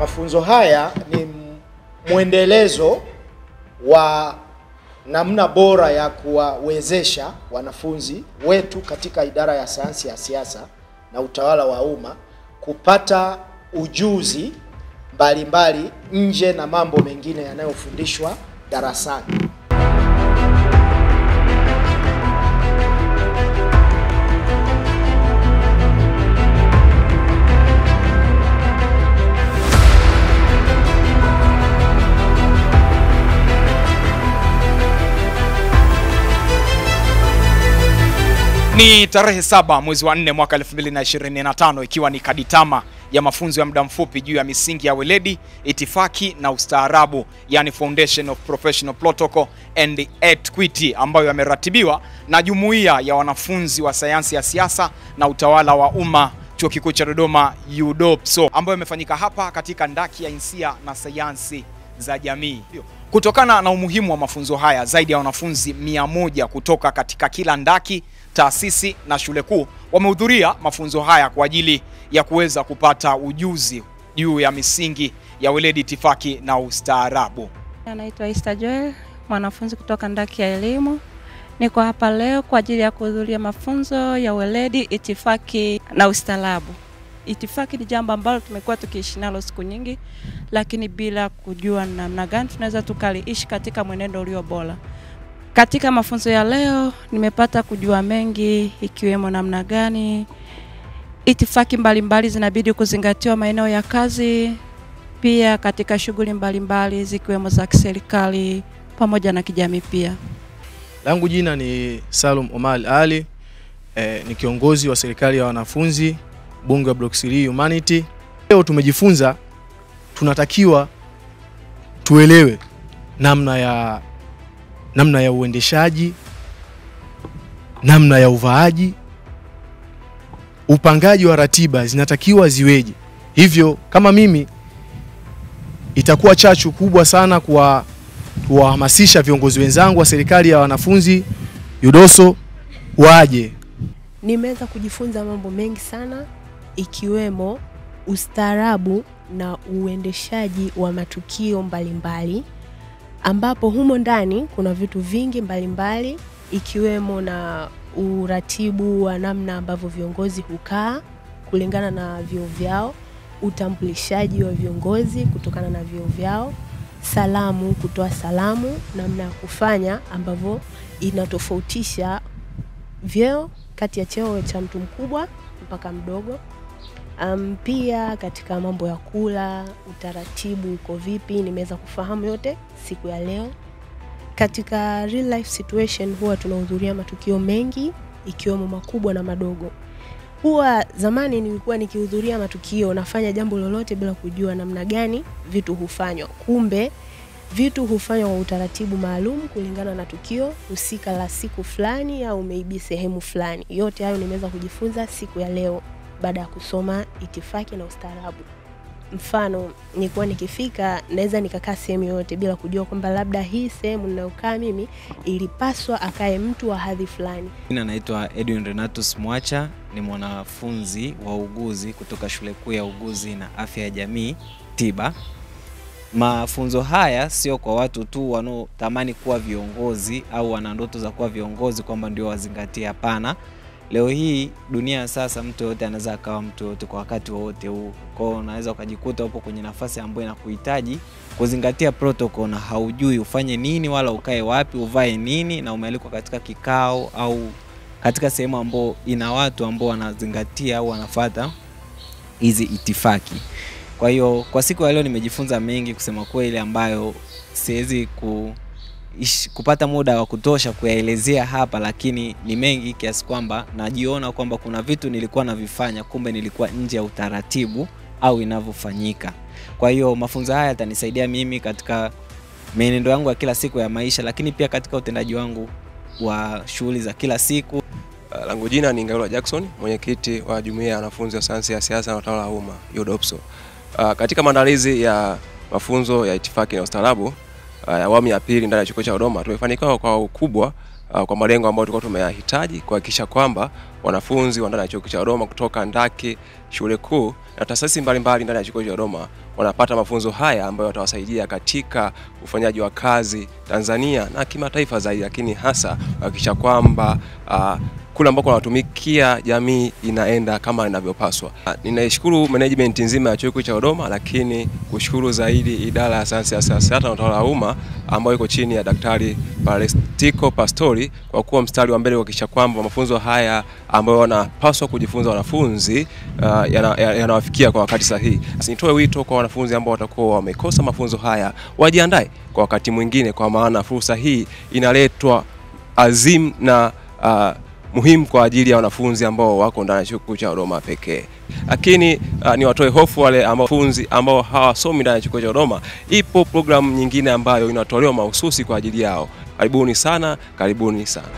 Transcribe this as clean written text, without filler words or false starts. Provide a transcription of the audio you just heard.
Mafunzo haya ni mwendelezo wa namna bora ya kuwawezesha wanafunzi wetu katika idara ya sayansi ya siasa na utawala wa umma kupata ujuzi mbalimbali nje na mambo mengine yanayofundishwa darasani. Ni tarehe 7 mwezi wa 4 mwaka 2025, ikiwa ni kaditama ya mafunzo ya muda mfupi juu ya misingi ya weledi, itifaki na ustaarabu, yani Foundation of Professional Protocol and Etiquette, ambayo yameratibiwa na jumuiya ya wanafunzi wa sayansi ya siasa na utawala wa umma Chuo Kikuu cha Dodoma UDOPSO, ambayo imefanyika hapa katika ndaki ya insia na sayansi za jamii. Kutokana na umuhimu wa mafunzo haya, zaidi ya wanafunzi 100 kutoka katika kila ndaki, taasisi na shule kuu wamehudhuria mafunzo haya kwa ajili ya kuweza kupata ujuzi juu ya misingi ya weledi, itifaki na ustaarabu. Naitwa Esther Joel, mwanafunzi kutoka ndaki ya elimu. Niko hapa leo kwa ajili ya kuhudhuria mafunzo ya weledi, itifaki na ustaarabu. Itifaki ni jambo ambalo tumekuwa tukiishi nalo siku nyingi, lakini bila kujua namna gani tunaweza tukaliishi katika mwenendo ulio bora. Katika mafunzo ya leo nimepata kujua mengi, ikiwemo namna gani itifaki mbalimbali zinabidi kuzingatiwa maeneo ya kazi, pia katika shughuli mbalimbali zikiwemo za kiserikali pamoja na kijamii pia. Langu jina ni Salum Omar Ali, ni kiongozi wa serikali ya wanafunzi Bunge wa Block 3 Humanity. Leo tumejifunza tunatakiwa tuelewe namna ya uendeshaji, namna ya uvaaji, upangaji wa ratiba zinatakiwa ziweje. Hivyo kama mimi itakuwa chachu kubwa sana kwa kuwahamasisha viongozi wenzangu wa serikali ya wanafunzi UDOSO waje. Nimeweza kujifunza mambo mengi sana, ikiwemo ustaarabu na uendeshaji wa matukio mbalimbali, ambapo humo ndani kuna vitu vingi mbalimbali, ikiwemo na uratibu wa namna ambavyo viongozi hukaa kulingana na vyeo vyao, utambulishaji wa viongozi kutokana na vyeo vyao, salamu, kutoa salamu, namna ya kufanya ambavyo inatofautisha vyeo kati ya cheo cha mtu mkubwa mpaka mdogo. Pia katika mambo ya kula, utaratibu uko vipi, nimeweza kufahamu yote siku ya leo. Katika real life situation huwa tunahudhuria matukio mengi, ikiwemo makubwa na madogo. Huwa zamani nilikuwa nikihudhuria matukio nafanya jambo lolote bila kujua namna gani vitu hufanywa. Kumbe vitu hufanywa kwa utaratibu maalum kulingana na tukio husika la siku fulani au maybe sehemu fulani. Yote hayo nimeweza kujifunza siku ya leo baada ya kusoma itifaki na ustaarabu. Mfano, nilikuwa nikifika naweza nikakaa sehemu yoyote bila kujua kwamba labda hii sehemu ninayokaa mimi ilipaswa akae mtu wa hadhi fulani. Mimi naitwa Edwin Renatus Mwacha, ni mwanafunzi wa uuguzi kutoka Shule Kuu ya Uuguzi na Afya ya Jamii Tiba. Mafunzo haya sio kwa watu tu wanaotamani kuwa viongozi au wana ndoto za kuwa viongozi kwamba ndio wazingatie, hapana. Leo hii dunia sasa mtu yote anaweza akawa mtu yote kwa wakati wowote huu. Kwa hiyo unaweza ukajikuta upo kwenye nafasi ambayo inakuhitaji kuzingatia protocol na haujui ufanye nini wala ukae wapi, uvae nini, na umealikwa katika kikao au katika sehemu ambayo ina watu ambao wanazingatia au wanafuata hizi itifaki. Kwa hiyo kwa siku ya leo nimejifunza mengi kusema kweli, ambayo siwezi kupata muda wa kutosha kuyaelezea hapa, lakini ni mengi kiasi kwamba najiona kwamba kuna vitu nilikuwa navifanya kumbe nilikuwa nje ya utaratibu au inavyofanyika. Kwa hiyo mafunzo haya yatanisaidia mimi katika mienendo yangu ya kila siku ya maisha, lakini pia katika utendaji wangu wa shughuli za kila siku. Langu jina ni Ngailwa Jackson, mwenyekiti wa jumuiya ya wanafunzi wa sayansi ya siasa na utawala wa umma UDOPSO. Katika maandalizi ya mafunzo ya itifaki na ustaarabu awamu ya pili ndani ya chuo cha Dodoma, tumefanikiwa kwa ukubwa kwa malengo ambayo tulikuwa tumeyahitaji kuhakikisha kwamba wanafunzi wa ndani ya chuo cha Dodoma kutoka ndaki, shule kuu na taasisi mbalimbali ndani ya chuo cha Dodoma wanapata mafunzo haya ambayo watawasaidia katika ufanyaji wa kazi Tanzania na kimataifa zaidi, lakini hasa kuhakikisha kwamba kule ambako wanatumikia jamii inaenda kama inavyopaswa. Ninaishukuru management nzima ya Chuo Kikuu cha Dodoma, lakini kushukuru zaidi idara ya sayansi ya siasa na utawala wa umma ambayo iko chini ya Daktari Palestiko Pastori kwa kuwa mstari wa mbele kuhakikisha kwamba mafunzo haya ambayo wanapaswa kujifunza wanafunzi yanawafikia kwa wakati sahihi. Nitoe wito kwa wanafunzi ambao watakuwa wamekosa mafunzo haya wajiandae kwa wakati mwingine, kwa maana fursa hii inaletwa azimu na muhimu kwa ajili ya wanafunzi ambao wako ndani ya Chuo Kikuu cha Dodoma pekee. Lakini niwatoe hofu wale wanafunzi ambao hawasomi ndani ya Chuo Kikuu cha Dodoma, ipo programu nyingine ambayo inatolewa mahususi kwa ajili yao. Karibuni sana, karibuni sana.